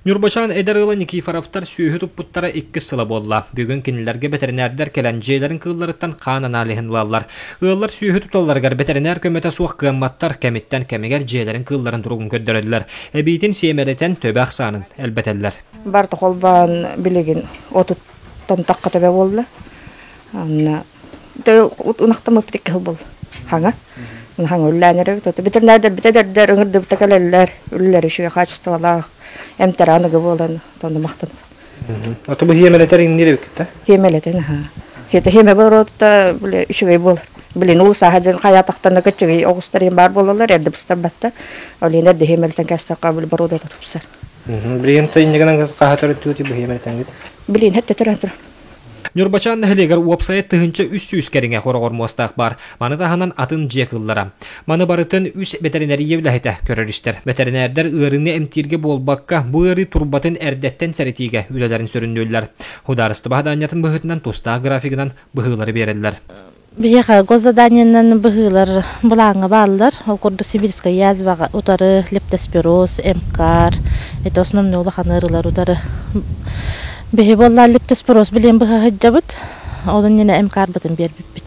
Ньурбачаан эдэр ыала Никифоровтар сүөһү туппуттара иккис сыла буолла. Бүгүн кинилэргэ бэтэринээрдэр кэлэн дьиэлэрин кыылларыттан хаан аналиһын ылаллар. Ыаллар сүөһү туталларыгар бэтэринээр көмөтө суох кыамматтар, кэмиттэн кэмигэр дьиэлэрин кыылларын туругун көрдөрөллөр. Эбиитин сиэмэлэтэн төбө ахсаанын элбэтэллэр. Барыта холбоон билигин отуттан тахха төбө буолла. Анна ынахтаммыппыт икки сыл буолла. Хаҥа. Хаҥа үллээн эрэбит. Бэтэринээрдэр эдэрдэр ыҥырдыбыта кэлэллэр. Үлэлэр үчүгэй хаачыстыбалаах. Эмтэрэ аныгы буолан онно махтанабын. Ото бу хиэмэлэтэр иҥниир эбиккит да? Хиэмэлэтэн аһаа. Хиэтэ хиэмэ боруота бile үчүгэй буолар. Билин улусааһа дьон хайаатахтана кыччыгый оҕустар баар буолаллар, эрдэ быстарбаттар. Ол иһин эрдэ хиэмэлэтэн кээстэххэ били боруодата тупсар. Билигин иннигинэн хаһа төрөттүгүт бу хиэмэлэтэҥҥит? Билин хэттэ төрөөн турар. Ньурбачаан нэһилиэгэр уопсайа 1300 кэриҥэ хороҕор муостаах баар. Маны таһынан атын дьиэ кыыллара. Маны барытын үс бэтэринэрийэ үлэһитэ көрөр-истэр. Бэтэринээрдэр ыарыыны эмтииргэ буолбакка, бу ыарыы турбатын эрдэттэн сэрэтиигэ үлэлэрин сүрүннүүллэр. Судаарыстыба садаанньатын быһыытынан тустаах графигынан быһыылары биэрэллэр. Биһиэхэ госзаданиенан быһыылар былааҥҥа бааллар. Ол курдук сибирская язваҕа утары лептоспироз, МКАР, это основной улахан ыарыылар утары. Биһи буоллаа лептоспироз билиэн быһа сылдьабыт. Ол иннинэ МКАРбытын биэрбиппит.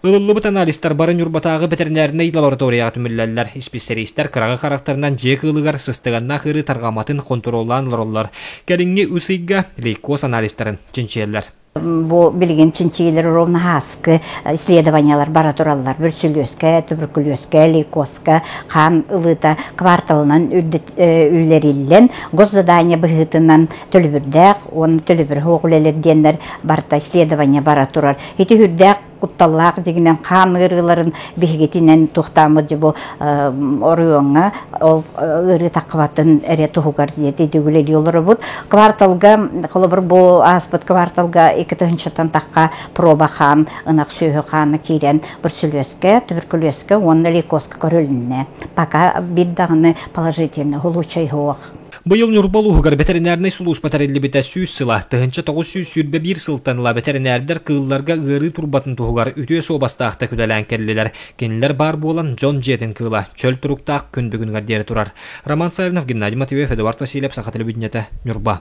Ылыллыбыт анализтар бары Ньурбатааҕы бэтэринээринэй лабораторияҕа түмүллэллэр. Исписэлиистэр кыраҕы харахтарынан дьиэ кыылыгар сыстыганнаах ыарыы тарҕамматын хонтуруоллаан олороллор. Кэлиҥҥи үс ыйга лейкоз анализтарын чинчийэллэр. Бу билигин чинчийиилэр ровно ааскы исследованиялар бара тураллар. Бүрсүлүөскэ, туберкулезка, лейкозка хаан ылыыта кварталынан үллэриллэн, госзадание быһыытынан төлөбүрдээх уонна төлөбүр суох үлэлэр диэннэр барыта исследование бара турар. Ити үрдээх кутталлаах дьиҥинэн хаан ыарыыларын биһигитинэн туохтааммыт дьэ бу оройуоҥҥа ол ыарыы таххыбатын эрэ туһугар диэти үлэлии олоробут. Кварталга, холобур, бу ааспыт кварталга икки тыһыынчаттан тахха проба хаан, ынах сүөһү хаана киирэн бурсүлүөскэ, туберкулезка уонна лейкозка көрүлүннэ. Пока биир даҕаны положительный случай суох. Быйыл Ньурба улууһугар бэтэринээрнэй сулууспа тэриллибитэ 100 сыла, 1921 сылтан ыла бэтэринээрдэр кыылларга ыарыы турбатын туһугар үтүө суобастаахтык үлэлээн кэллилэр. Кинилэр баар буолан дьон дьиэтин кыыла чөл туруктаах күн бүгүнүгэр диэри турар. Роман Саввинов, Геннадий Матвеев, Эдуард Васильев, Саха телевидениетэ, Ньурба.